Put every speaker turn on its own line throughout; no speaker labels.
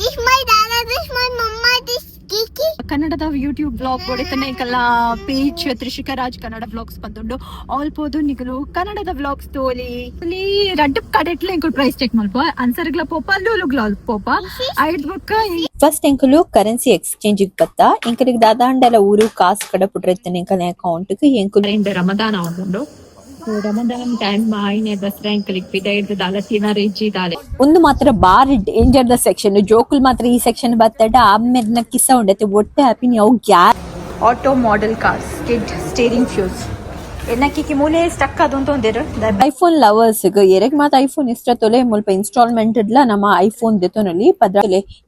This my dada, this my mama, this Kiki.
ಕನ್ನಡದ YouTube blog ಹೊಡಿತಾನೆ ಕಲ್ಲ page Trishika Raj Kannada vlogs ಬಂದುಂಡು. All ಪೋದು ನಿಕುಲು ಕನ್ನಡದ ವ್ಲಾಗ್ಸ್ ತೋಲಿ. ಅಲ್ಲಿ ರಡ್ಡ್ ಕಡೆಟ್ಲೆ ಎಂಕುಲು ಪ್ರೈಸ್ ಚೆಕ್ ಮಲ್ಪ. ಅನ್ಸರ್ಗ್ಲ ಪೋಪ, ಲೂಲುಗ್ಲ ಪೋಪ. ಐದ್ ಬೊಕ್ಕ
ಫಸ್ಟ್ ಎಂಕುಲು ಕರೆನ್ಸಿ ಎಕ್ಸ್ಚೇಂಜ್ ಬತ್ತ. ಎಂಕಲಿಗೆ ದಾದಾಂಡಲ ಊರು ಕಾಸು ಕಡ ಪುಟ್ರೆತ್ತನೆ ಎಂಕಲ್ನ ಅಕೌಂಟ್ ಗೆ ಎಂಕುಲು.
ರಮದಾನ್ ಆವೊಂದುಂಡು. ರಮದಾನ್ ಟೈಮ್ ಆಯಿನೆ ದಸರಾ ಎಂಕಲಿಗ್ ಪಿದೈರ್ದ್ ದಾಲ ತಿನರೆ ಇಜ್ಜಿ ದಾಲೆ.
ಒಂದು ಮಾತ್ರ ಬಾರಿ danger the section. ಜೋಕುಲ್ ಮಾತ್ರ ಈ ಸೆಕ್ಷನ್ ಬತ್ತಡ ಆಮೇಲೆ ಕಿಸ ಉಂಡತೆ ಒಟ್ಟೆ ಹ್ಯಾಪಿ ಅವು ಗ್ಯಾ.
Auto model cars skid steering fuse ಎನ್ನಕ್ಕಿಕ್ಕಿ ಮೂಲೆ ಸ್ಟಕ್ ಅದು ಅಂತ ಒಂದೇರು.
ಐಫೋನ್ ಲವರ್ಸ್ ಎರೆಗ್ ಮಾತ ಐಫೋನ್ ಇಷ್ಟ ತೊಲೆ. ಮುಲ್ಪ ಇನ್ಸ್ಟಾಲ್ಮೆಂಟ್ ಇಡ್ಲ ನಮ್ಮ ಐಫೋನ್ ದೆತೊನೊಲಿ. ಪದ್ರ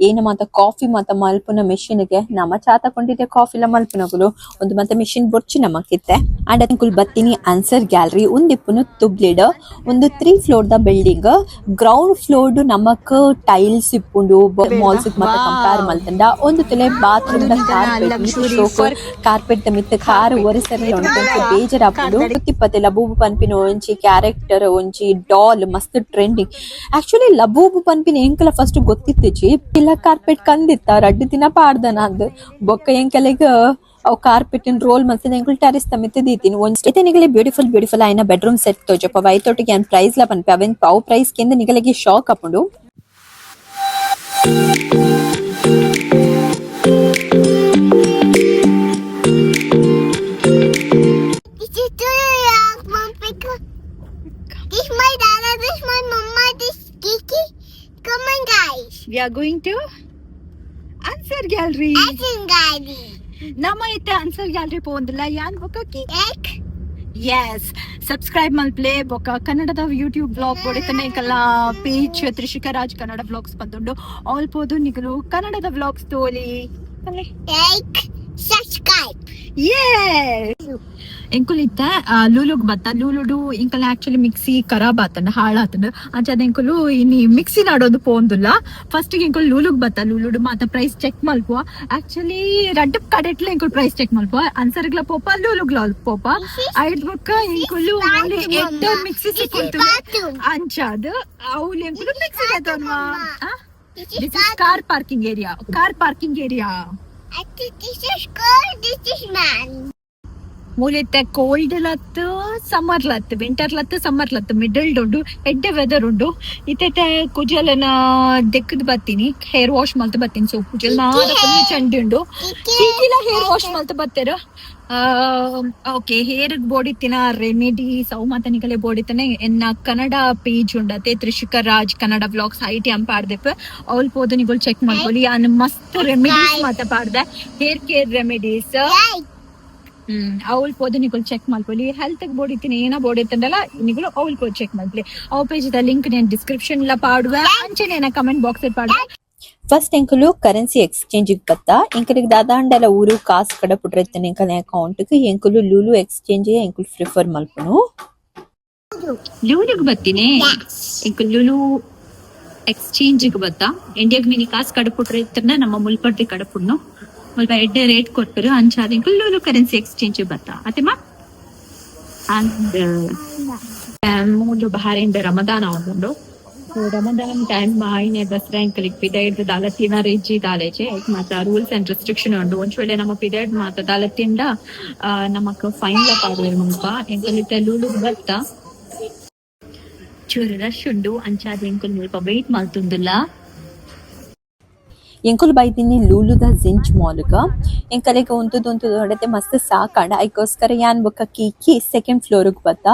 ಏನ ಮಾತ ಕಾಫಿ ಮಾತ ಮಲ್ಪುನ ಮೆಷಿನ್ ಗೆ ನಮ್ಮ ಚಾ ತಕೊಂಡಿದ್ದೆ ಕಾಫಿ ಲ ಮಲ್ಪುನಗುಲು ಒಂದು ಮಾತ ಮೆಷಿನ್ ಬೊರ್ಚಿ ನಮಕಿತ್ತೆ. ಅಂಡ್ ಅಂಕುಲ್ ಬತ್ತಿನಿ ಆನ್ಸರ್ ಗ್ಯಾಲರಿ. ಒಂದಿಪ್ಪುನು ತುಬ್ಲಿಡ್. ಒಂದು 3 floor the building. Ground floor ನಮಕ್ ಟೈಲ್ಸ್ ಇಪ್ಪುಂಡು. ಮಾಲ್ಸ್ ಮಾತ ಕಂಪೇರ್ ಮಲ್ತಂಡ ಒಂದು ತುಲೆ bathroom the carpet, carpet the ಮಿತ್ತ್ ಕಾರ್ ಒರೆಸರೆ ಉಂಡು. ಬೇಜಾರಾಪುಂಡು. ತಿಪ್ಪತೆ ಲಬೂಬು ಪನ್ಪಿನ ಒಂಜಿ ಕ್ಯಾರೆಕ್ಟರ್, ಒಂಜಿ ಡಾಲ್ ಮಸ್ತ್ ಟ್ರೆಂಡಿಂಗ್. ಆಕ್ಚುಲಿ ಲಬೂಬು ಪನ್ಪಿನ ಎಂಕಲ ಫಸ್ಟ್ ಗೊತ್ತಿತ್ತಿಜಿ. ಇಲ್ಲ ಕಾರ್ಪೆಟ್ ಕಂದಿತ್ತ ರಡ್ಡ್ ದಿನ ಪಾಡ್ದನ ಅಂದ್. ಬೊಕ್ಕ ಎಂಕಲೆಗ್ ಅವು ಕಾರ್ಪೆಟ್ ರೋಲ್ ಮಲ್ತಿನ ಎಂಕುಲು ಟೆರೆಸ್ ದ ಮಿತ್ತ್ ದೀತಿನಿ. ಒಂಜಿ ಇತ್ತೆ ನಿಗಲೆ ಬ್ಯೂಟಿಫುಲ್ ಬ್ಯೂಟಿಫುಲ್ ಆಯಿನ ಬೆಡ್ರೂಮ್ ಸೆಟ್ ತೋಜಪ್ಪ. ಐತೊಟ್ಟಿಗೆ ಯಾನ್ ಪ್ರೈಸ್ ಲ ಪನ್ಪೆ. ಅವೆನ್ ಅವು ಪ್ರೈಸ್ ಕೆಂದ್ ನಿಗಲೆಗೆ ಶಾಕ್ ಆಪುಂಡು.
This is Tulak, Mom Pickle. This my dada, this my mama, this Kiki. Come on, guys.
We are going to Ansar Gallery.
Action Gallery.
ನಮ್ಮ ಇತ್ತೆ answer gallery ಪೋಂದಿಲ್ಲ ಯಾನ್ ಬೊಕ್ಕ ಕಿ
Like,
S subscribe ಮಲ್ಪ್ಲೆ. ಬೊಕ್ಕ ಕನ್ನಡದ YouTube blog ಹೊಡಿತಾನೆ ಕಲ್ಲ page Trishika Raj Kannada vlogs ಬಂದುಂಡು. ಆಲ್ ಪೋದು ನಿಕುಲು ಕನ್ನಡದ ವ್ಲಾಗ್ಸ್ ತೋಲಿ.
Like, subscribe.
ಎಂಕುಲು ಇತ್ತ ಲೂಲುಗ್ ಬತ್ತ. ಲೂಲುಡು ಎಂಕಲ್ ಆಕ್ಚುಲಿ ಮಿಕ್ಸಿ ಖರಾಬ್ ಆತಂಡ, ಹಾಳಾತಂಡ. ಅಂಚಾದ ಎಂಕುಲು ಇನಿ ಮಿಕ್ಸಿ ನಾಡೊಂದು ಪೋಂದುಲ್ಲ. ಫಸ್ಟ್ ಎಂಕುಲು ಲೂಲುಗ್ ಬತ್ತ. ಲೂಲುಡು ಮಾತ ಪ್ರೈಸ್ ಚೆಕ್ ಮಲ್ಪುವ. ಆಕ್ಚುಲಿ ರಡ್ಡ್ ಕಡೆಟ್ಲೆ ಎಂಕುಲು ಪ್ರೈಸ್ ಚೆಕ್ ಮಲ್ಪುವ. ಅನ್ಸರ್ಗ್ಲ ಪೋಪ, ಲೂಲುಗ್ಲ ಪೋಪ. ಐದ್ ಬೊಕ್ಕ ಎಂಕುಲು ಓನ್ಲಿ ಎಡ್ಡೆ ಮಿಕ್ಸಿ ಸಿಕ್ಕುಂತು. ಅಂಚಾದ್ ಅವ್ಲು ಎಂಕುಲು mixie ದೆತೊನ್ವ.
This is
This is car parking area, car parking area.
I think this is girl, this is man.
ಮೂಲಿತ್ತೆ cold ಲತ್ತು, summer ಲತ್ತು, winter ಲತ್ತು, summer ಲತ್ತು, middle ಉಂಡು. ಎಡ್ಡೆ ವೆದರ್ ಉಂಡು. ಇತ್ತೆ ಕುಜಲನ ದೆಕ್ಕದ್ ಬತ್ತೀನಿ, ಹೇರ್ ವಾಶ್ ಮಲ್ತ್ ಬತ್ತೀನಿ. ಸೊ ಕುಜಲ್ ಮಾತ ಫುಲ್ ಚಂಡಿ ಉಂಡು. ಕೀಕಿಲ ಹೇರ್ ವಾಶ್ ಮಲ್ತ್ ಬತ್ತೆರ್. ಓಕೆ, ಹೇರ್ ಬೋಡಿತ್ತಿನ ರೆಮಿಡೀಸ್ ಅವು ಮಾತ ನಿಕಲೆ ಬೋಡಿತ್ತನೆ ಎನ್ನ ಕನ್ನಡ ಪೇಜ್ ಉಂಡತೆ, ತ್ರಿಷಿಕಾ ರಾಜ್ ಕನ್ನಡ ವ್ಲಾಗ್ಸ್ IT ಅಂಪ ಪಾಡ್ದೆಪ್. ಅವ್ಲ್ ಪೋದು ನಿಗುಲ್ ಚೆಕ್ ಮಾಡ್ಕೊಳ್ಳಿ. ಯಾನ್ ಮಸ್ತ್ ರೆಮಿಡೀಸ್ ಮಾತ ಪಾಡ್ದೆ, hair care remedies.
Like,
ಅವ್ಲ್ ಪೋದು ನಿಗುಲ್ ಚೆಕ್ ಮಾಡ್ಕೊಳ್ಳಿ. ಹೆಲ್ತ್ ಬೋಡಿತ್ತೀನಿ ಏನ ಬೋಡಿತ್ತಂಡಲ್ಲ, ನಿಗುಲು ಅವ್ಲ್ ಪೋದು ಚೆಕ್ ಮಾಡ್ಕೊಳ್ಳಿ. ಅವ್ page the link నేను ಡಿಸ್ಕ್ರಿಪ್ಷನ್ ಲ ಪಾಡುವೆ, ಅಂಚನೆ ಕಮೆಂಟ್ ಬಾಕ್ಸ್ ಪಾಡುವೆ.
ಫಸ್ಟ್ ಎಂಕುಲು ಕರೆನ್ಸಿ ಎಕ್ಸ್ಚೇಂಜ್ ಬತ್ತ. ಎಂಕಲಿಗೆ ದಾದಾಂಡಲ ಊರು ಕಾಸು ಕಡ ಪುಟ್ರೆತ್ತನೆ ಎಂಕಲ್ನ ಅಕೌಂಟ್ ಗೆ ಎಂಕುಲು ಲೂಲು ಎಕ್ಸ್ಚೇಂಜ್ ಎಂಕುಲು ಪ್ರಿಫರ್ ಮಲ್ಪುನು.
ಲೂಲುಗ್ ಬತ್ತೀನಿ. ಎಂಕುಲು ಲೂಲು ಎಕ್ಸ್ಚೇಂಜ್ ಬತ್ತ. ಇಂಡಿಯಾಗ್ ಮಿನಿ ಕಾಸು ಕಡಪುಟ್ರೆ ಇತ್ತಂಡ ನಮ್ಮ ಮುಲ್ಪಡ್ದಿ ಕಡಪುಡ್ನು. ಮುಲ್ಪ ಎಡ್ಡೆ ರೇಟ್ ಕೊಡ್ಪೆರು. ಅಂಚಾದ ಎಂಕುಲು ಲೂಲು ಕರೆನ್ಸಿ ಎಕ್ಸ್ಚೇಂಜ್ ಬತ್ತ ಅತೆಮ. ಅಂಡ್ ಮೂಲು ಬಹಾರಿಂದ ರಮದಾನ್ ಆವೊಂದುಂಡು. ರಮದಾನ್ ಟೈಮ್ ಆಯಿನೆ ದಸರಾ ಎಂಕಲಿಗ್ ಪಿದೈರ್ದ್ ದಾಲ ತಿನರೆ ಇಜ್ಜಿ ದಾಲೆಜೆ. ಐಕ್ ಮಾತ rules and restriction ಉಂಡು. ಒಂಜಿ ವೇಳೆ ನಮ್ಮ ಪಿದೈರ್ದ್ ಮಾತ ದಾಲ ತಿಂಡ ನಮಕ್ ಫೈನ್ ಲ ಪಾಡುವೆರ್ ಮುಲ್ಪ. ಎಂಕುಲು ಇತ್ತೆ ಲೂಲುಗ್ ಬತ್ತ. ಚೂರು ರಶ್ ಉಂಡು. ಅಂಚಾದ್ ಎಂಕುಲು ಮುಲ್ಪ ವೇಟ್ ಮಲ್ತೊಂದುಲ್ಲ.
ಎಂಕುಲು ಬೈದಿನಿ ಲೂಲುದ ಜಿಂಚ್ ಮಾಲ್ಗ್. ಎಂಕಲೆಗ್ ಉಂತುದು ಉಂತುದು ಹೊಡತೆ ಮಸ್ತ್ ಸಾಕಾಂಡ. ಐಕೋಸ್ಕರ ಯಾನ್ ಬೊಕ್ಕ ಕೀಕಿ ಸೆಕೆಂಡ್ ಫ್ಲೋರ್ ಬತ್ತ.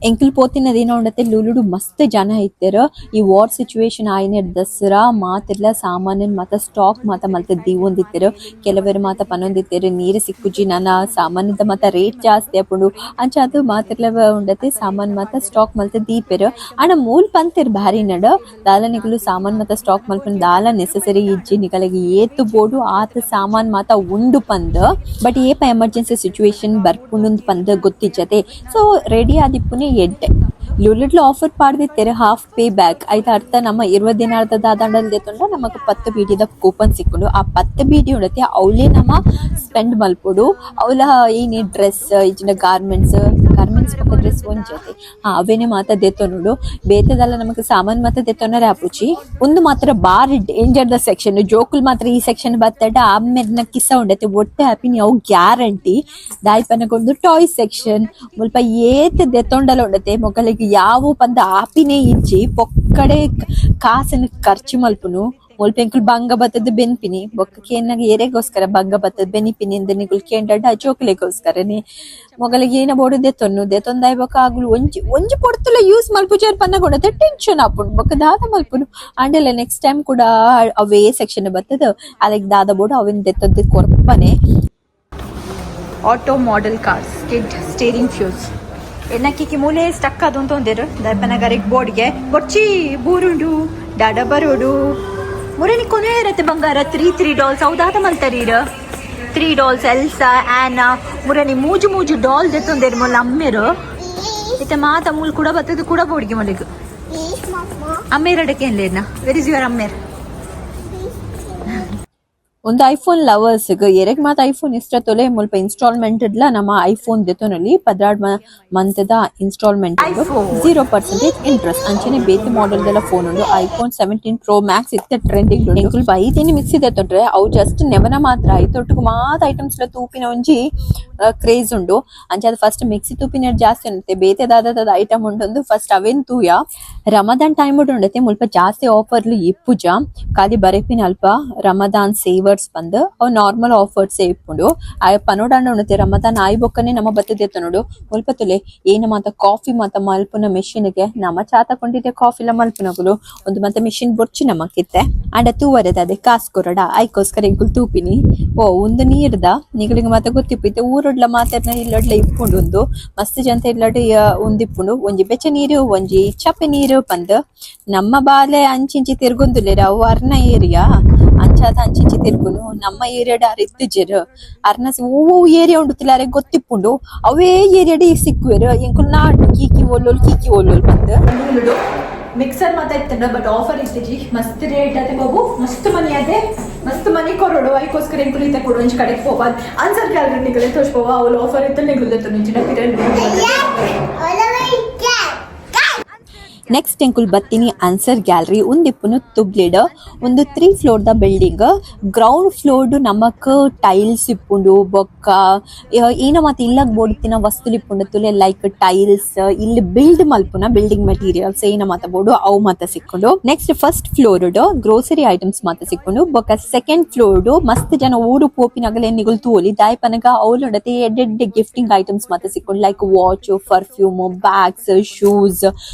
ಎಂಕುಲು ಪೋತಿನ ದಿನ ಉಂಡತೆ ಲೂಲುಡು ಮಸ್ತ್ ಜನ ಇತ್ತೆರ್. ಈ ವಾರ್ ಸಿಚುವೇಶನ್ ಆಯಿನ ದಸರಾ ಮಾತೆರ್ಲ ಸಾಮಾನ್ಯನ್ ಮಾತ ಸ್ಟಾಕ್ ಮಾತ ಮಲ್ತ್ ದೀವೊಂದಿತ್ತೆರ್. ಕೆಲವೆರ್ ಮಾತ ಪನೊಂದಿತ್ತೆರ್, ನೀರ್ ಸಿಕ್ಕುಜಿ, ನನ ಸಾಮಾನ್ಯದ ಮಾತ ರೇಟ್ ಜಾಸ್ತಿ ಆಪುಂಡು. ಅಂಚಾದ್ ಮಾತೆರ್ಲ ಉಂಡತೆ ಸಾಮಾನ್ ಮಾತ ಸ್ಟಾಕ್ ಮಲ್ತ್ ದೀಪೆರ್. ಆಂಡ ಮೂಲ್ ಪಂತೆರ್ ಬಾರಿ ನಡ ದಾಲ ನಿಕುಲು ಸಾಮಾನ್ ಮಾತ ಸ್ಟಾಕ್ ಮಲ್ಪುನ ದಾಲ ನೆಸೆಸರಿ ಇಜ್ಜಿ, ನಿಕಲೆಗ್ ಏತ್ ಬೋಡು ಆತ್ ಸಾಮಾನ್ ಮಾತ ಉಂಡು ಪಂದ್. ಬಟ್ ಏಪ ಎಮರ್ಜೆನ್ಸಿ ಸಿಚುವೇಶನ್ ಬರ್ಪುಂಡು ಪಂದ್ ಗೊತ್ತಿಜ್ಜತೆ. ಸೊ ರೆಡಿ ಆದಿಪ್ಪುನೆ ಎಡ್ಡೆ. ಲುಲುಡ್ಲ ಆಫರ್ ಪಾಡ್ದಿತ್ತೆರ್ half pay back. ಐತ ಅರ್ಥ ನಮ್ಮ 20 ದಿನಾರ್ದ ದಾದಾಂಡಲ್ ದೆತೊಂಡ ನಮಕ್ 10 ಬೀಡಿದ ಕೂಪನ್ ಸಿಕ್ಕುಂಡು. ಆ 10 ಬೀಡಿ ಉಂಡತೆ ಅವ್ಲೇ ನಮ ಸ್ಪೆಂಡ್ ಮಲ್ಪೊಡು. ಅವ್ಲ ಏನಿ ಡ್ರೆಸ್ ಇಜ್ಜಿಂಡ ಗಾರ್ಮೆಂಟ್ಸ್ ಗಾರ್ಮೆಂಟ್ಸ್ ಬೊಕ ಡ್ರೆಸ್ ಒಂಜತೆ ಹಾ ಅವೇನೆ ಮಾತ ದೆತೊನೊಡು. ಬೇತೆದಲ್ಲ ನಮಕ್ ಸಾಮಾನ್ ಮಾತ ದೆತೊನರೆ ಆಪುಜಿ. ಉಂದು ಮಾತ್ರ ಬಾರಿ ಡೇಂಜರ್ ದ ಸೆಕ್ಷನ್. ಜೋಕುಲು ಮಾತ್ರ ಈ ಸೆಕ್ಷನ್ ಬತ್ತಡ ಅಮ್ಮೆರ್ನ ಕಿಸ ಉಂಡತೆ ಒಟ್ಟೆ ಆಪಿನಿ ಅವು ಗ್ಯಾರಂಟಿ. ದಾಯಿ ಪನಗ ಉಂದು ಟಾಯ್ ಸೆಕ್ಷನ್. ಮುಲ್ಪ ಏತ್ ದೆತೊಂಡಲ ಉಂಡತೆ ಮೊಕಲೆಗ್ ಯಾವು ಪಂದ್ ಆಪಿನೇ ಇಜ್ಜಿ. ಪೊಕ್ಕಡೆ ಕಾಸನ್ ಖರ್ಚು ಮಲ್ಪುನು. ಮುಲ್ಪ ಎಂಕುಲು ಬಂಗ ಬತ್ತದ್ ಬೆನ್ಪಿನಿ. ಬೊಕ್ಕ ಕೇನ್ನಗ ಏರೆಗೋಸ್ಕರ ಬಂಗ ಬತ್ತದ್ ಬೆನಿಪಿನಿ ಇಂದ್ ನಿಕುಲು ಕೇಂಡಡ ಜೋಕುಲೆಗೋಸ್ಕರನೆ. ಮೊಗಲಿಗೆ ಏನ ಬೋಡು ದೆತೊನ್ನು ದೆತೊಂದಾಯಿ ಬೊಕ್ಕ ಅಗುಲು ಒಂಜಿ ಒಂಜಿ ಪೊರ್ತುಲ ಯೂಸ್ ಮಲ್ಪುಜೆರ್ ಪನ್ನಗ ಉಂಡತೆ ಟೆನ್ಷನ್ ಆಪುಂಡು. ಬೊಕ್ಕ ದಾದ ಮಲ್ಪುನು ಆಂಡಲ ನೆಕ್ಸ್ಟ್ ಟೈಮ್ ಕೂಡ ಅವೇ ಸೆಕ್ಷನ್ ಬತ್ತದ್ ಅಲೆಗ್ ದಾದ ಬೋಡು ಅವೆನ್ ದೆತ್ತೊಂದು ಕೊರ್ಪನೆ.
Auto model cars skid steering fuse ಎನ್ನಕ್ಕಿಕ್ಕಿ ಮೂಲೆ ಸ್ಟಕ್ ಅದು ಅಂತ ಒಂದೇರು ದರ್ಪನಗರಿಗೆ ಬೋರ್ಡ್ಗೆ ಬೊಚ್ಚಿ ಬೂರುಂಡು ಡಾಡ ಬರೋಡು ಮುರೇನಿ ಕೊನೆ ಇರತ್ತೆ ಬಂಗಾರ. Three three dolls ಹೌದಾದ ಮಲ್ತಾರೀರ. Three dolls Elsa, Anna. ಮುರನಿ ಮೂಜು ಮೂಜು ಡಾಲ್ ದೆತ್ತೊಂದೇರು ಮೊಲ್ಲ ಅಮ್ಮೇರು. ಇತ್ತೆ ಮಾತ ಮೂಲ್ ಕೂಡ ಬತ್ತದು ಕೂಡ ಬೋರ್ಡ್ಗೆ ಮೊಲಿಗ್.
Please, mama.
ಅಮ್ಮೇರಡಕ್ಕೆ ಏನ್ಲೇರ್ನ? Where is your ಅಮ್ಮೇರ್?
ಒಂದು ಐಫೋನ್ ಲವರ್ಸ್ ಎರೆಗ್ ಮಾತ ಐಫೋನ್ ಇಷ್ಟ ತೊಲೆ. ಮುಲ್ಪ ಇನ್ಸ್ಟಾಲ್ಮೆಂಟ್ ಇಡ್ಲ ನಮ್ಮ ಐಫೋನ್ ದೆತೊನೊಲಿ. 12 ಮಂತ್ ದ instalment,
iPhone.
0% interest. ಅಂಚನೆ ಬೇತೆ ಮಾಡೆಲ್ ದೆಲ ಫೋನ್ ಉಂಡು. IPhone 17 pro Max ಇತ್ತೆ ಟ್ರೆಂಡಿಂಗ್. ಎಂಕುಲು ಬೈದಿನಿ ಮಿಕ್ಸಿ ದೆತ್ತೊಂಡ್ರೆ ಅವು ಜಸ್ಟ್ ನೆವನ ಮಾತ್ರ. ಐತೊಟ್ಟುಗು ಮಾತ ಐಟಮ್ಸ್ ಲ ತೂಪಿನ ಒಂಜಿ ಕ್ರೇಜ್ ಉಂಡು. ಅಂಚ ಅದು ಫಸ್ಟ್ ಮಿಕ್ಸಿ ತೂಪಿನ ಜಾಸ್ತಿ ಉಂಟು. ಬೇತೆ ದಾದ ಐಟಮ್ ಉಂಟು, ಫಸ್ಟ್ ಅವೇನ್ ತೂಯ. ರಮದಾನ್ ಟೈಮ್ ಉಂಡತೆ ಮುಲ್ಪ ಜಾಸ್ತಿ ಆಫರ್ಲು ಇಪ್ಪುಜ. ಖಾಲಿ ಬರೆಪಿನ ಅಲ್ಪ ರಮದಾನ್ ಸೇವರ್ಸ್ ಬಂದ್ ಅವು ನಾರ್ಮಲ್ ಆಫರ್ಸ್ ಇಪ್ಪುಂಡು. ಆ ಪನೋಡಾಂಡ ಉಂಡತೆ ರಮದಾನ್ ಆಯಿ ಬೊಕ್ಕನೆ ನಮ್ಮ ಬತ್ತದೆತ್ತ ನೋಡು. ಮುಲ್ಪ ತುಲೆ ಏನ ಮಾತ ಕಾಫಿ ಮಾತ ಮಲ್ಪುನ ಮೆಷಿನ್ ಗೆ. ನಮ ಚಾ ತಕೊಂಡಿದ್ದೆ ಕಾಫಿ ಲ ಮಲ್ಪುನಗುಲು. ಒಂದು ಮಾತ ಮೆಷಿನ್ ಬೊರ್ಚಿ ನಮಕಿತ್ತೆ. ಅಂಡ ತೂವರೆದ ಅದೇ ಕಾಸ್ ಕೊರಡ ಐಕೋಸ್ಕರ ಎಂಕುಲು ತೂಪಿನಿ. ಓ ಒಂದು ನೀರ್ದ ನಿಗಳಿಗೆ ಮಾತ ಗೊತ್ತಿಪ್ಪಿತ್ತೆ. ಊರುಡ್ಲ ಮಾತೆರ್ನ ಇಲ್ಲಡ್ಲ ಇಪ್ಪುಂಡು. ಉಂದು ಮಸ್ತ್ ಜನ ಇಲ್ಲಡ್ ಉಂದಿಪ್ಪುಂಡು. ಒಂಜಿ ಬೆಚ್ಚ ನೀರು, ಒಂಜಿ ಚಪ್ಪೆ ನೀರು ಪಂದ್. ನಮ್ಮ ಬಾಲೆ ಅಂಚಿಂಚಿ ತಿರ್ಗೊಂದುಲ್ಲೆರ್. ಅವು ಅರ್ನ ಏರಿಯಾ ಅಂಚಾದ ಅಂಚಿಂಚಿ ತಿರ್ಗುನು. ನಮ್ಮ ಏರಿಯಾಡ್ ಆರ್ ಇತ್ತಿಜೆರ್. ಅರ್ನ ಒವ್ವು ಏರಿಯಾ ಉಂಡುತ್ತಿಲ್ಲ ಅರೆ ಗೊತ್ತಿಪ್ಪುಂಡು. ಅವೇ ಏರಿಯಾಡ್ ಸಿಕ್ಕುವೆರ್. ಎಂಕುಲು ನಾಡು ಕೀಕಿ ಒಲ್ಲೊಲ್ ಕೀಕಿ ಒಲ್ಲೊಲ್ ಪಂದ್.
ಮಿಕ್ಸರ್ ಮಾತ ಇತ್ತಂಡ, ಬಟ್ ಆಫರ್ ಇತ್ತಿಜಿ. ಮಸ್ತ್ ರೇಟ್ ಅದೇ ಬಾಬು. ಮಸ್ತ್ ಮನಿ ಅದೇ, ಮಸ್ತ್ ಮನಿ ಕೊರೋಡು. ಐಕೋಸ್ಕರ ಎಂಕುಲು ಇತ್ತೆ ಕೊಡು ಒಂಜಿ ಕಡೆಗೆ ಪೋಬಾದ್. Answer calorie ನಿಕಲೆ ತೋಜ್ಪೋವ. ಅವಳು ಆಫರ್ ಇತ್ತು ನಿಕುಲು ನಿಂಚಿನ.
All the way down.
Next ಎಂಕುಲ್ ಬತ್ತಿನಿ answer gallery. ಉಂದಿಪ್ಪುನು ತುಬ್ಲಿಡ್. ಒಂದು three floor the building. Ground floor ನಮಕ್ ಟೈಲ್ಸ್ ಇಪ್ಪುಂಡು. ಬೊಕ್ಕ ಏನ ಮಾತ ಇಲ್ಲಗ್ ಬೋಡುತ್ತಿನ ವಸ್ತುಲು ಇಪ್ಪುಂಡು ತುಲೆ. ಲೈಕ್ ಟೈಲ್ಸ್, ಇಲ್ಲಿ ಬಿಲ್ಡ್ ಮಲ್ಪುನ ಬಿಲ್ಡಿಂಗ್ ಮೆಟೀರಿಯಲ್ಸ್ ಏನ ಮಾತ ಬೋಡು ಅವು ಮಾತ ಸಿಕ್ಕುಂಡು. Next first floor grocery items ಮಾತ ಸಿಕ್ಕುಂಡು. ಬೊಕ್ಕ ಸೆಕೆಂಡ್ ಫ್ಲೋರ್ ಮಸ್ತ್ ಜನ ಊರು ಪೋಪಿನಗಲೆ ನಿಗುಲ್ ತೂವೊಲಿ. ದಾಯೆ ಪನಗ ಅವ್ಲುಂಡತೆ ಎಡ್ಡೆಡ್ಡೆ ಗಿಫ್ಟಿಂಗ್ ಐಟಮ್ಸ್ ಮಾತ ಸಿಕ್ಕುಂಡು, like watch, perfume, bags, shoes,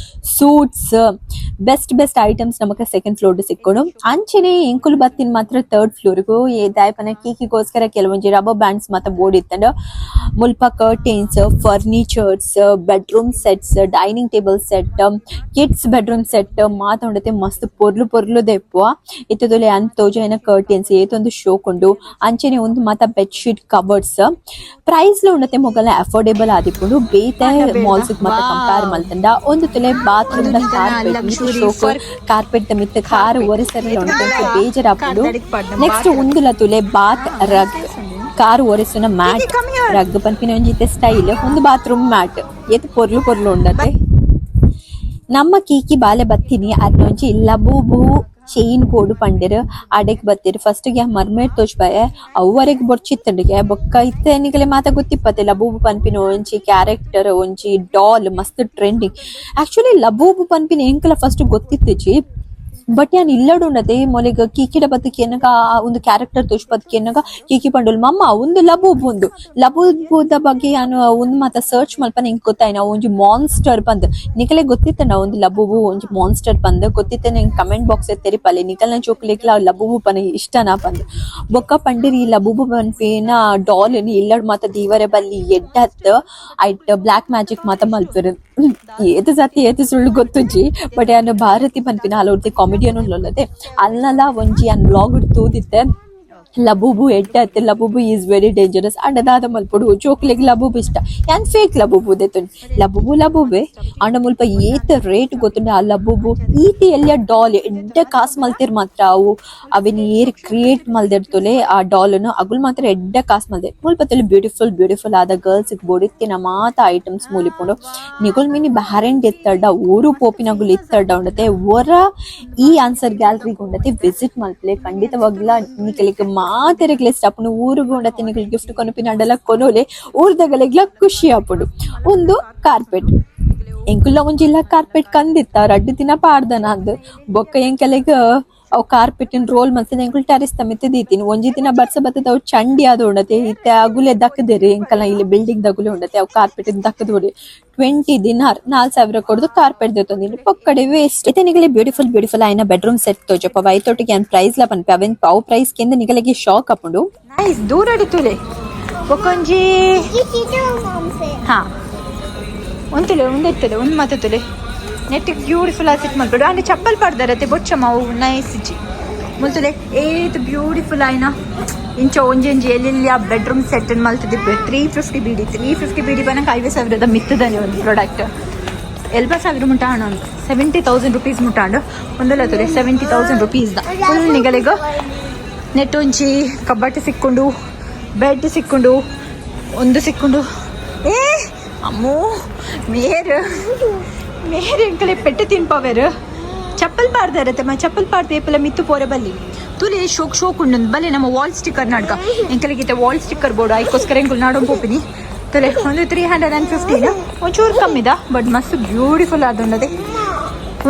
suits, best best items ನಮಕ ಸೆಕೆಂಡ್ ಫ್ಲೋರ್ ಸಿಕ್ಕೊಂಡು. ಅಂಚನೆ ಎಂಕುಲು ಬತ್ತಿನ ಮಾತ್ರ ಥರ್ಡ್ ಫ್ಲೋರ್ಗು. ದಾಯಪನ ಕೀಕಿಗೋಸ್ಕರ ಕೆಲವೊಂಜಿ ರಬ್ಬರ್ ಬ್ಯಾಂಡ್ಸ್ ಮಾತ ಬೋರ್ಡ್ ಇತ್ತಂಡ. ಮುಲ್ಪ curtains, furnitures, bedroom sets, dining table set, kids bedroom set ಮಾತ ಉಂಡತೆ. ಮಸ್ತ್ ಪೊರ್ಲು ಪೊರ್ಲು ದೆಪ್ಪುವ ಇತ್ತದೊಲೆ ಅನ್ ತೋಜಾಯಿನ ಕರ್ಟನ್ಸ್ ಏತೊಂದು ಶೋಕುಂಡು. ಅಂಚನೆ ಒಂದು ಮಾತ bed sheet covers price ಲ ಉಂಡತೆ ಮೊಗಲ ಅಫೋರ್ಡೆಬಲ್ ಆದಿಪ್ಪುಂಡು ಬೇತೆ ಮಾಲ್ಸ್ ಮಾತ ಕಂಪೇರ್ ಮಲ್ತಂಡ. ಒಂದು ತುಲೆ bathroom carpet ಶೋಕು. ಕಾರ್ಪೆಟ್ ದ ಮಿತ್ತ್ ಕಾರ್ ಒರೆಸರೆ ಉಂಡತೆ, ಬೇಜಾರಾಪುಂಡು. ನೆಕ್ಸ್ಟ್ ಉಂದುಲ ತುಲೆ ಬಾತ್ ರಗ್, ಕಾರ್ ಒರೆಸುನ ಮ್ಯಾಟ್. ರಗ್ ಪನ್ಪಿನ ಒಂಜಿ ಸ್ಟೈಲ್. ಒಂದು ಬಾತ್ರೂಮ್ ಮ್ಯಾಟ್ ಏತ್ ಪೊರ್ಲು ಪೊರ್ಲು ಉಂಡತೆ. ನಮ್ಮ ಕೀಕಿ ಬಾಲೆ ಬತ್ತಿನಿ ಅರ್ನೊಂಜಿ ಲಬೂಬು ಚೈನ್ ಬೋಡು ಪಂಡೆರ್. ಅಡೆಗ್ ಬತ್ತೆರ್. ಫಸ್ಟ್ ಗೆ ಮರ್ಮೇಡ್ ತೋಜ್ಪಾಯೆ. ಅವು ಬೊರ್ಚಿತ್ತಂಡಿಗೆ. ಬೊಕ್ಕ ಇತ್ತೆ ನಿಗಲೆ ಮಾತ ಗೊತ್ತಿಪ್ಪತೆ, ಲಬೂಬು ಪನ್ಪಿನ ಒಂಜಿ ಕ್ಯಾರೆಕ್ಟರ್, ಒಂಜಿ ಡಾಲ್ ಮಸ್ತ್ ಟ್ರೆಂಡಿಂಗ್. ಆಕ್ಚುಲಿ ಲಬೂಬು ಪನ್ಪಿನ ಎಂಕಲ ಫಸ್ಟ್ ಗೊತ್ತಿತ್ತಿಜಿ. ಬಟ್ ಯಾನ್ ಇಲ್ಲಡ್ ಉಂಡತೆ ಮೊಲೆಗ್ ಕೀಕಿಡ ಬತ್ತ್ ಕೇನಗ, ಒಂದು ಕ್ಯಾರೆಕ್ಟರ್ ತೋಜ್ಪದ್ ಕೇನಗ ಕೀಕಿ ಪಂಡೋಲ್, ಮಮ್ಮ ಒಂದು ಲಬೂಬು ಉಂದು. ಲಬೂಬುದ ಬಗ್ಗೆ ಯಾನ್ ಒಂದು ಮಾತ ಸರ್ಚ್ ಮಲ್ಪನ ಎಂಕ್ ಗೊತ್ತಾಯ್ನ ಒಂಜಿ ಮಾನ್ಸ್ಟರ್ ಪಂದ್. ನಿಕಲೆ ಗೊತ್ತಿತ್ತಂಡ ಒಂದು ಲಬೂಬು ಒಂಜಿ ಮಾನ್ಸ್ಟರ್ ಪಂದ್? ಗೊತ್ತಿತ್ತೆ ಎಂಕ್ ಕಮೆಂಟ್ ಬಾಕ್ಸ್ ತೆರಿಪಲೆ. ನಿಕಲ್ನ ಜೋಕುಲೆಗ್ಲ ಲಬೂಬು ಪನ ಇಷ್ಟನಾ ಪಂದ್. ಬೊಕ್ಕ ಪಂಡಿರಿ ಈ ಲಬೂಬು ಪನ್ಪಿನ ಡಾಲ್ ಇಲ್ಲಡ್ ಮಾತ ದೀವರೆ ಬಲ್ಲಿ, ಎಡ್ಡತ್, ಐಟ್ ಬ್ಲಾಕ್ ಮ್ಯಾಜಿಕ್ ಮಾತ ಮಲ್ಪೆರ್. ಏತ್ ಸತ್ಯ ಏತ್ ಸುಳ್ಳು ಗೊತ್ತುಜ್ಜಿ. ಬಟ್ ಯಾನ್ ಭಾರತಿ ಪನ್ಪಿನ ಆಲ್ ಒರ್ತಿ ಕಾಮಿಡಿಯನ್ ಉಲ್ಲೊಲ್ಲತೆ, ಅಲ್ನಲ ಒಂಜಿ ಯಾನ್ ವ್ಲಾಗ್ ತೂದಿತ್ತೆ. Labubu ಎಡ್ಡೆ Labubu is very dangerous. ಅಂಡ ದಾದ ಮಲ್ಪೊಡು ಜೋಕ್ಲೆಗ್ ಲಬೂಬು ಇಷ್ಟ. ಯಾನ್ ಫೇಕ್ ಲಬೂಬು ದೆತ್ತೊನಿ. ಲಬೂಬು ಲಬೂಬೆ ಅಂಡ ಮುಲ್ಪ ಏತ್ ರೇಟ್ ಗೊತ್ತುಂಡ ಆ ಲಬೂಬು ಈತ್ ಎಲ್ಯ ಡಾಲ್ ಎಡ್ಡೆ ಕಾಸ್ ಮಲ್ತೆರ್ ಮಾತ್ರ ಅವು ಅವೆನ್ ಏರ್ ಕ್ರಿಯೇಟ್ ಮಲ್ದೆರ್ತೊಲೆ ಆ ಡಾಲ್ ನು ಅಗುಲ್ ಮಾತ್ರ ಎಡ್ಡೆ ಕಾಸ್ ಮಲ್ದೆ. ಮುಲ್ಪ ತೂಲೆ ಬ್ಯೂಟಿಫುಲ್ ಬ್ಯೂಟಿಫುಲ್ ಆದ ಗರ್ಲ್ಸ್ ಬೋಡಿತ್ತಿನ ಮಾತ ಐಟಮ್ಸ್ ಮೂಲಿಪುಂಡು. ನಿಗುಲ್ ಮಿನಿ ಬ್ಯಾರೆಂಡ್ ಇತ್ತಡ ಊರು ಪೋಪಿನಗುಲ್ ಇತ್ತಡ ಉಂಡತೆ ಒರ ಈ ಆನ್ಸರ್ ಗ್ಯಾಲರಿ ಉಂಡತೆ ವಿಸಿಟ್ ಮಲ್ಪಲೆ ಖಂಡಿತವಾಗ್ಲ ನಿಕಲಿಗ್ ಮಾತೆರೆಗ್ಲ ಇಷ್ಟ ಆಪುಂಡು. ಊರುಗು ಉಂಡತೆ ನಿಕಲ್ ಗಿಫ್ಟ್ ಕೊನಪಿನಂಡಲ ಕೊನೊಲೆ ಊರ್ದಗಲೆಗ್ಲ ಖುಷಿ ಆಪುಂಡು. ಉಂದು ಕಾರ್ಪೆಟ್ ಎಂಕುಲ್ಲ ಒಂಜಿಲ್ಲ ಕಾರ್ಪೆಟ್ ಕಂದಿತ್ತ ರಡ್ಡ್ ದಿನ ಪಾಡ್ದನ ಅಂದ್ ಬೊಕ್ಕ ಎಂಕಲೆಗ್ ಅವು ಕಾರ್ಪೆಟ್ ರೋಲ್ ಮಲ್ತದ ಎಂಕುಲು ಟೆರೆಸ್ ದ ಮಿತ್ತ್ ದೀತಿನಿ. ಒಂಜಿ ದಿನ ಬರ್ಸ ಬತ್ತದ ಅವು ಚಂಡಿ ಆದ್ ಉಂಡತೆ ಇತ್ತೆ ಅಗುಲೆ ದಕ್ಕದೆರ್ ಎಂಕಲ್ನ ಇಲ್ಲಿ ಬಿಲ್ಡಿಂಗ್ ದಗುಲೆ ಉಂಡತೆ ಅವು ಕಾರ್ಪೆಟ್ ದಕ್ಕದ್ ಬುಡಿ 20 ದಿನಾರ್ 4000 ಕೊರ್ದು ಕಾರ್ಪೆಟ್ ದೆತ್ತೊಂದಿನಿ ಪೊಕ್ಕಡೆ ವೇಸ್ಟ್. ಇತ್ತೆ ನಿಗಲೆ ಬ್ಯೂಟಿಫುಲ್ ಬ್ಯೂಟಿಫುಲ್ ಆಯಿನ ಬೆಡ್ರೂಮ್ ಸೆಟ್ ತೋಜಪ್ಪ ಐತೊಟ್ಟಿಗೆ ಯಾನ್ ಪ್ರೈಸ್ ಲ ಪನ್ಪೆ ಅವೆನ್ ಅವು ಪ್ರೈಸ್ ಕೆಂದ್ ನಿಗಲೆಗೆ ಶಾಕ್ ಆಪುಂಡು.
ನೈಸ್ ದೂರಡಿ ತುಲೆ ಬೊಕೊಂಜಿ. ಹಾ, ಒಂತುಲೆ ಒಂದೆತ್ತಲೆ ಒಂದು ಮಾತ ತುಲೆ ನೆಟ್ ಬ್ಯೂಟಿಫುಲ್ ಆ ಸೆಟ್ ಮಲ್ಪಡು. ಅಂಡ್ ಚಪ್ಪಲ್ ಪಾಡ್ದಾರತೆ ಬೊಚ್ಚಮ್ಮ ಅವು ನೈಸ್ ಇಜ್ಜಿ. ಮುಲ್ತುಲೆ ಏತ್ ಬ್ಯೂಟಿಫುಲ್ ಆಯ್ನ. ಇಂಚ ಒಂಜೊಂಜಿ ಎಲ್ಲೆಲ್ಲಿ ಆ ಬೆಡ್ರೂಮ್ ಸೆಟ್ ಮಲ್ತದಿಪ್ಪೆ. 350 BD, 350 BD ಪನಕ 50,000ದ ಮಿತ್ತದಾನೆ. ಒಂದು ಪ್ರಾಡಕ್ಟ್ 80,000 ಮುಟ್ಟ ಹಣ, 70,000 ರುಪೀಸ್ ಮುಟ್ಟಾಂಡು. ಒಂದಲ್ಲ ತುಲೆ 70,000 ರುಪೀಸ್ the full ನಿಗಲಿಗ net ಒಂಜಿ ಕಬ್ಬಟ್ಟು ಸಿಕ್ಕೊಂಡು, ಬೆಡ್ ಸಿಕ್ಕೊಂಡು, ಒಂದು ಸಿಕ್ಕೊಂಡು. ಏ ಅಮ್ಮೋ, ಮೇರ್ ಮೇರ್ ಎಂಕಲೆ ಪೆಟ್ಟು ತಿನ್ಪವೇರು. ಚಪ್ಪಲ್ ಪಾಡ್ದಾರತ್ತೆ ಮ ಚಪ್ಪಲ್ ಪಾಡ್ದೆ ಏಪಲ ಮಿತ್ತು ಪೋರೆ ಬಲ್ಲಿ. ತುಲೆ ಶೋಕ್ ಶೋಕ್ ಉಂಡು ಬಲ್ಲೆ. ನಮ್ಮ ವಾಲ್ ಸ್ಟಿಕ್ಕರ್ ನಾಡ್ಕ ಎಂಕಲಿಗಿತ್ತೆ wall sticker board ಐಕೋಸ್ಕರ ಎಂಕುಲು ನಾಡೊಂದು ಪೋಪಿನಿ. ತುಲೆ ಒಂದು 315, ಒಂಚೂರು ಕಮ್ಮಿದ, ಬಟ್ ಮಸ್ತ್ ಬ್ಯೂಟಿಫುಲ್ ಆದುಂಡದೆ.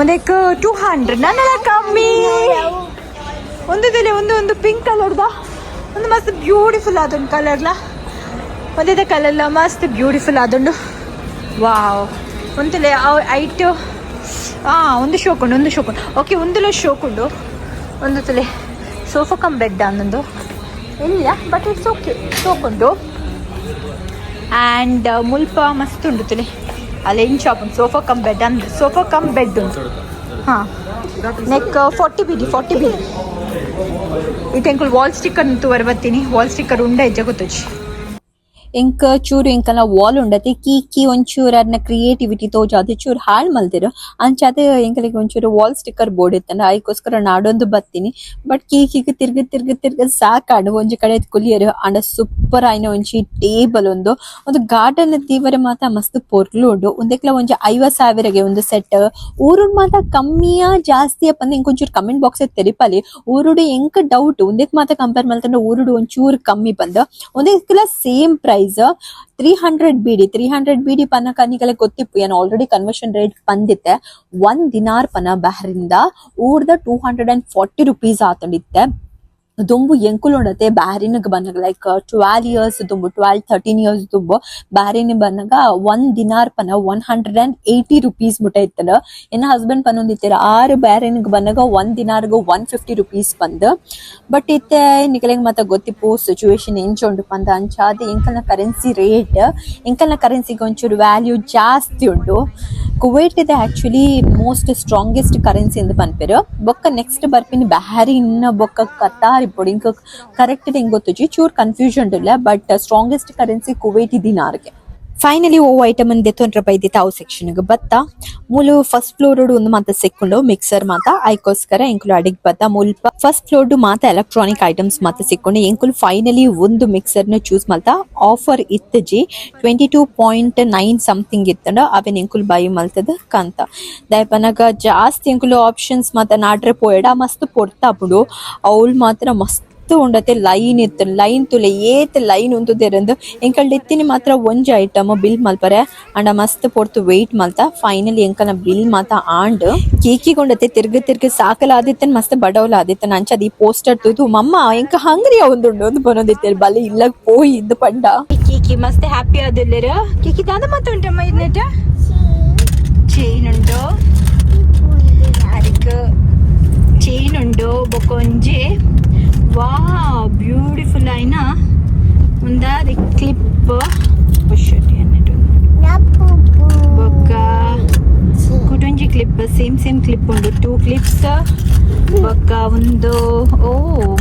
ಒಂದಕ್ಕೆ 200, ನನ್ನಲ್ಲ ಕಮ್ಮಿ. ಒಂದು ತುಲೆ ಒಂದು ಒಂದು ಪಿಂಕ್ ಕಲರ್ದ ಒಂದು ಮಸ್ತ್ ಬ್ಯೂಟಿಫುಲ್ ಆದುಂಡು. ಕಲರ್ಲ ಒಂದೇ ಕಲರ್ಲ ಮಸ್ತ್ ಬ್ಯೂಟಿಫುಲ್ ಆದುಂಡು. ವಾವ್, ಒಂತುಲೆ ಐಟ್. ಒಂದು ಶೋಕ್ ಉಂಡು, ಒಂದು ಶೋಕ್ ಉಂಡು. ಓಕೆ, ಒಂದುಲ ಶೋಕ್ ಉಂಡು. ಒಂದು ತುಲೆ sofa cum bed ಅನ್ನೊಂದು ಇಲ್ಲ, but it's okay, ಶೋಕ್ ಉಂಡು. ಆ್ಯಂಡ್ ಮುಲ್ಪ ಮಸ್ತ್ ಉಂಡು ತುಲೆ. ಅಲ್ಲಿ ಇಂಚ್ ಉಂಟು sofa cum bed ಅಂದು sofa cum bed ಉಂಟು. ಹಾಂ, neck 40 BD, 40 BD. ಇತ್ತೆ ವಾಲ್ ಸ್ಟಿಕ್ಕರ್ ತೂವರೆ ಬರ್ತೀನಿ. ವಾಲ್ ಸ್ಟಿಕ್ಕರ್ ಉಂಡ ಇಜ್ಜ ಗೊತ್ತುಜಿ.
ಎಂಕ್ ಚೂರು ಎಂಕಲ್ನ ವಾಲ್ ಉಂಡತೆ ಕೀ ಕೀ ಒಂಚೂರು ಅರ್ನ ಕ್ರಿಯೇಟಿವಿಟಿ ತೋಜಾದ್ ಚೂರು ಹಾಳ್ ಮಲ್ದೆರ್. ಅಂಚಾದ್ ಎಂಕಲೆಗ್ ಒಂಚೂರು wall sticker board ಇತ್ತಂಡ ಐಕೋಸ್ಕರ ನಾಡೊಂದು ಬತ್ತೀನಿ. ಬಟ್ ಕೀ ಕೀಗ್ ತಿರ್ಗ್ ತಿರ್ಗ್ ತಿರ್ಗ್ ಸಾಕಾಂಡ್. ಒಂಜಿ ಕಡೆ ಕುಲಿಯೆರ್. ಆಂಡ ಸೂಪರ್ ಆಯಿನ ಒಂಜಿ ಟೇಬಲ್ ಒಂದು ಒಂದು ಗಾರ್ಡನ್ ದೀವರೆ ಮಾತ ಮಸ್ತ್ ಪೊರ್ಲು ಉಂಡು. ಉಂದೆಕ್ಲ ಒಂಜಿ 50,000ಗೆ ಒಂದು ಸೆಟ್. ಊರುಡ್ ಮಾತ ಕಮ್ಮಿಯಾ ಜಾಸ್ತಿಯಾ ಪಂದ್ ಎಂಕ್ ಒಂಚೂರು ಕಮೆಂಟ್ ಬಾಕ್ಸ್ ತೆರಿಪಾಲೆ. ಊರುಡು ಎಂಕ್ ಡೌಟ್, ಉಂದೆಕ್ ಮಾತ ಕಂಪೇರ್ ಮಲ್ತಂಡ ಊರುಡು ಒಂಚೂರು ಕಮ್ಮಿ ಪಂದ್. ಉಂದೆಕ್ಲ same price 300 BD. 300 BD ಪನಕ ನಿಕಲೆ ಗೊತ್ತಿಪ್ಪು, ಯಾನ್ already conversion rate ಪಂದಿತ್ತೆ. 1 ದಿನಾರ್ ಪನ ಬಹರಿಂದ ಊರ್ದ 240 ರುಪೀಸ್ ಆತಂಡಿತ್ತೆ. ದುಂಬು ಎಂಕುಲು ಉಂಡತೆ ಬ್ಯಾರಿನ್ಗ್ ಬನ್ನಗ ಲೈಕ್ 12 ಇಯರ್ಸ್ ದುಂಬು, 12 13 ಇಯರ್ಸ್ ದುಂಬು ಬ್ಯಾರಿನ್ ಬನ್ನಗ 1 ದಿನಾರ್ ಪನ 180 ರುಪೀಸ್ ಮುಟ ಇತ್ತಂಡ. ಎನ್ನ ಹಸ್ಬೆಂಡ್ ಪನೊಂದಿತ್ತೆರ್ ಆರು ಬ್ಯಾರಿನ್ಗ್ ಬನ್ನಗ 1 ದಿನಾರ್ಗ್ 150 ರುಪೀಸ್ ಪಂದ್. ಬಟ್ ಇತ್ತೆ ನಿಕಲೆಗ್ ಮಾತ ಗೊತ್ತಿಪ್ಪು ಸಿಚುವೇಶನ್ ಎಂಚ ಉಂಡು ಪಂದ್. ಅಂಚಾದ್ ಎಂಕಲ್ನ ಕರೆನ್ಸಿ ರೇಟ್, ಎಂಕಲ್ನ ಕರೆನ್ಸಿಗೆ ಒಂಚೂರು ವ್ಯಾಲ್ಯೂ ಜಾಸ್ತಿ ಉಂಡು. ಕುವೈಟ್ ಇದೆ actually most strongest currency ಎಂದು ಪನ್ಪೆರ್. ಬೊಕ್ಕ ನೆಕ್ಸ್ಟ್ ಬರ್ಪಿನಿ ಬಹರಿನ್ ಬೊಕ್ಕ ಕತಾರ್ ಇಪ್ಪೊಡು. ಇಂಕ ಕರೆಕ್ಟ್ ಎಂಕ್ ಗೊತ್ತುಜಿ, ಚೂರ್ ಕನ್ಫ್ಯೂಷನ್ ಇಲ್ಲ. But strongest currency Kuwaiti ದಿನಾರ್ಗೆ. Finally ಓ ಐಟಮ್ ಅನ್ ದೆತ್ತೊಂಡ್ರ ಬೈದಿತ್ತ ಅವು ಸೆಕ್ಷನ್ ಬತ್ತ. ಮೂಲು ಫಸ್ಟ್ ಫ್ಲೋರ್ ಒಂದು ಮಾತ ಸಿಕ್ಕುಂಡು ಮಿಕ್ಸರ್ ಮಾತ. ಐಕೋಸ್ಕರ ಎಂಕುಲು ಅಡಿಗ್ ಬತ್ತ. ಮುಲ್ಪ ಫಸ್ಟ್ ಫ್ಲೋರ್ ಮಾತ ಎಲೆಕ್ಟ್ರಾನಿಕ್ ಐಟಮ್ಸ್ ಮಾತ ಸಿಕ್ಕುಂಡು. ಎಂಕುಲು ಫೈನಲಿ ಒಂದು ಮಿಕ್ಸರ್ ನ ಚೂಸ್ ಮಲ್ತ. ಆಫರ್ ಇತ್ತಜಿ, 22.9 ಸಮಥಿಂಗ್ ಇತ್ತಂಡ. ಅವೆನ್ ಎಂಕುಲು ಬೈ ಮಲ್ತದ ಕಂತ. ದಾಯಪನಗ ಜಾಸ್ತಿ ಎಂಕುಲು ಆಪ್ಷನ್ಸ್ ಮಾತ ನಾಡ್ರೆ ಪೋಯಡ ಮಸ್ತ್ ಪೊರ್ತಾಪುಂಡು. ಅವ್ಲು ಮಾತ್ರ ಮಸ್ತ್ ಉಂಡತೆ. ಲೈನ್ ಇತ್ತು, ಲೈನ್ ತುಲೆ ಏತ್ ಲೈನ್ ಉಂತುದೆರಂದು. ಎಂಕಲ್ಡ್ ಇತ್ತಿನಿ ಮಾತ್ರ ಒಂಜಿ ಐಟಮ್ ಬಿಲ್ ಮಲ್ಪರೆ. ಅಂಡ ಮಸ್ತ್ ಪೊರ್ತು ವೇಟ್ ಮಲ್ತ ಫೈನಲಿ ಎಂಕಲ್ನ ಬಿಲ್ ಮಾತ ಆಂಡ್. ಕೇಕಿಗೊಂಡತೆ ತಿರ್ಗ ತಿರ್ಗ ಸಾಕಲಾದಿತ್ತನ್, ಮಸ್ತ್ ಬಡವಲ ಆದಿತ್ತನ್. ಅಂಚದ ಈ ಪೋಸ್ಟರ್ ತೂದು ಮಮ್ಮ ಎಂಕ ಹಂಗ್ರಿ ಒಂದುಂಡು ಒಂದು ಬನೊಂದಿತ್ತೇರ್ ಬಲೆ ಇಲ್ಲಗ್ ಪೋಯಿ ಇಂದು ಪಂಡ.
ಕೀಕಿ ಮಸ್ತ್ ಹ್ಯಾಪಿ ಆದಿಲ್ಲೆರ್. ಕೀಕಿ ದಾದ ಮಾತ ಉಂಟಮ್ಮ ಇದನ್ನೆಟ? ಚೈನ್ ಉಂಡು ಅದಕ್ಕೆ, ಚೈನ್ ಉಂಡು. ಬೊಕೊಂಜಿ ವಾ ಬ್ಯೂಟಿಫುಲ್ ಆಯ್ನ ಒಂದಾದ ಕ್ಲಿಪ್ ಅನ್ನಿಟ್ಟು. ಬೊಕ್ಕ ಕುಟುಂಜಿ clip, same same clip ಉಂಡು, ಟೂ ಕ್ಲಿಪ್ಸ್. ಬೊಕ್ಕ ಒಂದು, ಓ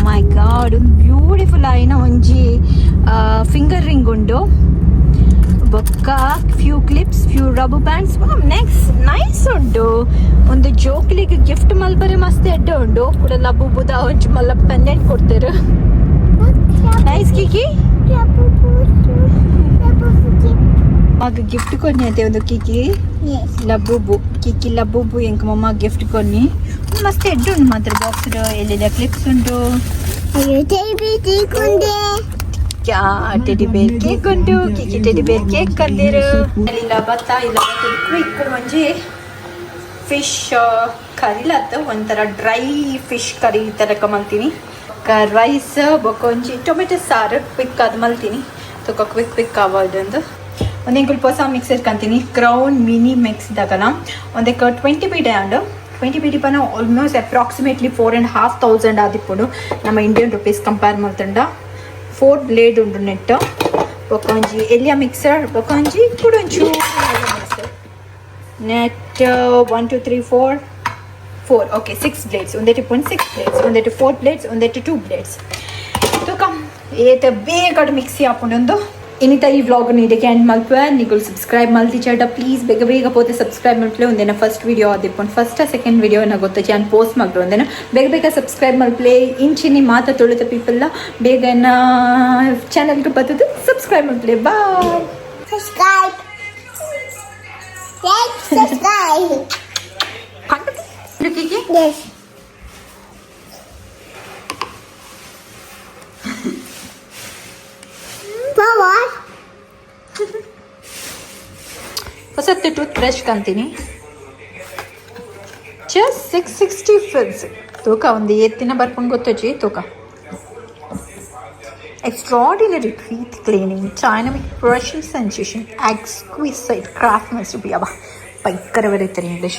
ಮೈ ಗಾಡ್. ಗಾಡ್, ಒಂದು ಬ್ಯೂಟಿಫುಲ್ ಆಯಿನ ಒಂಜಿ ಫಿಂಗರ್ ರಿಂಗ್ ಉಂಡು. ಬೊಕ್ಕ few clips, few rubber bands. Next, nice ಉಂಡು. ಒಂದು ಜೋಕ್ಲಿಗೆ ಗಿಫ್ಟ್ ಮಲ್ಪರೆ ಮಸ್ತ್ ಎಡ್ಡೆ ಉಂಡು. ಕೂಡ ಲಬುಬುದ ಒಂಜಿ ಮಲ್ಲ ಪೆಂಡೆಂಟ್ ಕೊಡ್ತೇರು. ನೈಸ್ ಕಿಕಿ. ಮಗ ಗಿಫ್ಟ್ ಕೊರ್ನಿ ಅತೆ ಒಂದು ಕಿಕಿ. ಲಬುಬು, ಕಿಕಿ ಲಬುಬು ಎಂಕ್ ಮಮ್ಮ ಗಿಫ್ಟ್ ಕೊರ್ನಿ. ಮಸ್ತ್ ಎಡ್ಡೆ ಉಂಡು ಮಾತ್ರ. ಬಾಕ್ಸ್ ಎಲ್ಲೆಲ್ಲ ಕ್ಲಿಪ್ಸ್ ಉಂಟು. ಟೆಡಿ ಬೇರ್ ಕೇಕ್ ಉಂಟು. ಕಿಕಿ ಟೆಡಿ ಬೇರ್ ಕೇಕ್ ಕಂದಿರು. ಇಲ್ಲ ಬತ್ತ ಇಲ್ಲ. ಕ್ವಿಕ್ ಒಂಜಿ ಫಿಶ್ ಕರಿಲತ್ತ, ಒಂಥರ ಡ್ರೈ ಫಿಶ್ ಕರಿ ತರಕ ಮಲ್ತೀನಿ. ರೈಸ್ ಬೊಕ್ಕ ಒಂಜಿ ಟೊಮೆಟೊ ಸಾರು ಕ್ವಿಕ್ ಅದು ಮಲ್ತೀನಿ. ತೊಕ ಕ್ವಿಕ್ ಕ್ವಿಕ್ ಆವಲ್ದಂದು. ಒಂದು ಎಂಕುಲು ಹೊಸ ಮಿಕ್ಸರ್ ಕಂತೀನಿ, ಕ್ರೌನ್ ಮಿನಿ ಮಿಕ್ಸ್ ದಾಗಲ. ಒಂದಕ್ಕೆ 20 ಬಿಡಿ ಉಂಡು. 20 ಬಿಡಿ ಪನ almost approximately 4.5 thousand ಆದಿಪ್ಪುಂಡು ನಮ್ಮ ಇಂಡಿಯನ್ ರುಪೀಸ್ ಕಂಪೇರ್ ಮಲ್ತಂಡ. ಫೋರ್ ಬ್ಲೇಡ್ ಉಂಡು ನೆಟ್. ಬೊಕ್ಕ ಒಂಜಿ ಎಲ್ಯ ಮಿಕ್ಸರ್, ಬೊಕ್ಕ ಒಂಜಿ ಕುಡ ಒಂಚೂರು mixer. Net one, two, three, four, four, okay, six blades. ಒಂದೆಟ್ಟು point six blades, ಒಂದೆಟ್ಟು four blades, ಒಂದೆಟ್ಟು two blades. ತೂಕ ಏತ ಬೇಗ ಮಿಕ್ಸಿ ಹಾಕೊಂಡು. ಇನಿತ ಈ ವ್ಲಾಗ್ ಇದಕ್ಕೆ ಎಂಡ್ ಮಲ್ಪುವೆ. ನಿಗುಲು ಸಬ್ಸ್ಕ್ರೈಬ್ ಮಲ್ತಿಜಡ ಪ್ಲೀಸ್ ಬೇಗ ಬೇಗ ಪೋತೆ ಸಬ್ಸ್ಕ್ರೈಬ್ ಮಲ್ಪಲೆ. ಒಂದೇನ ಫಸ್ಟ್ ವಿಡಿಯೋ ಆದಿಪ್ಪುಂಡು, ಫಸ್ಟ್ ಸೆಕೆಂಡ್ ವಿಡಿಯೋನ ಗೊತ್ತಜಿ ನಾನು ಪೋಸ್ಟ್ ಮಲ್ಪೆ. ಒಂದೇನ ಬೇಗ ಬೇಗ ಸಬ್ಸ್ಕ್ರೈಬ್ ಮಲ್ಪಲೆ. ಇಂಚಿನಿ ಮಾತ ತುಳುತ ಪೀಪಲ್ ಬೇಗ ಚಾನಲ್ಗೆ ಬತ್ತದು ಸಬ್ಸ್ಕ್ರೈಬ್ ಮಲ್ಪಲೆ. Bye.
Subscribe. Like, subscribe. Yes. Power.
ಹೊಸತ್ತು tooth brush ಕಂತೀನಿ. Just 660 fils. ತೂಕ ಒಂದು ಎತ್ತಿನ ಬರ್ಕೊಂಡು ಗೊತ್ತಜ್ಜಿ. ತೂಕ extraordinary teeth cleaning, dynamic brushing sensation, exquisite craftsmanship. ಅವ ಭಯಂಕರ ಬರೀತಾರೆ ಇಂಗ್ಲೀಷ್.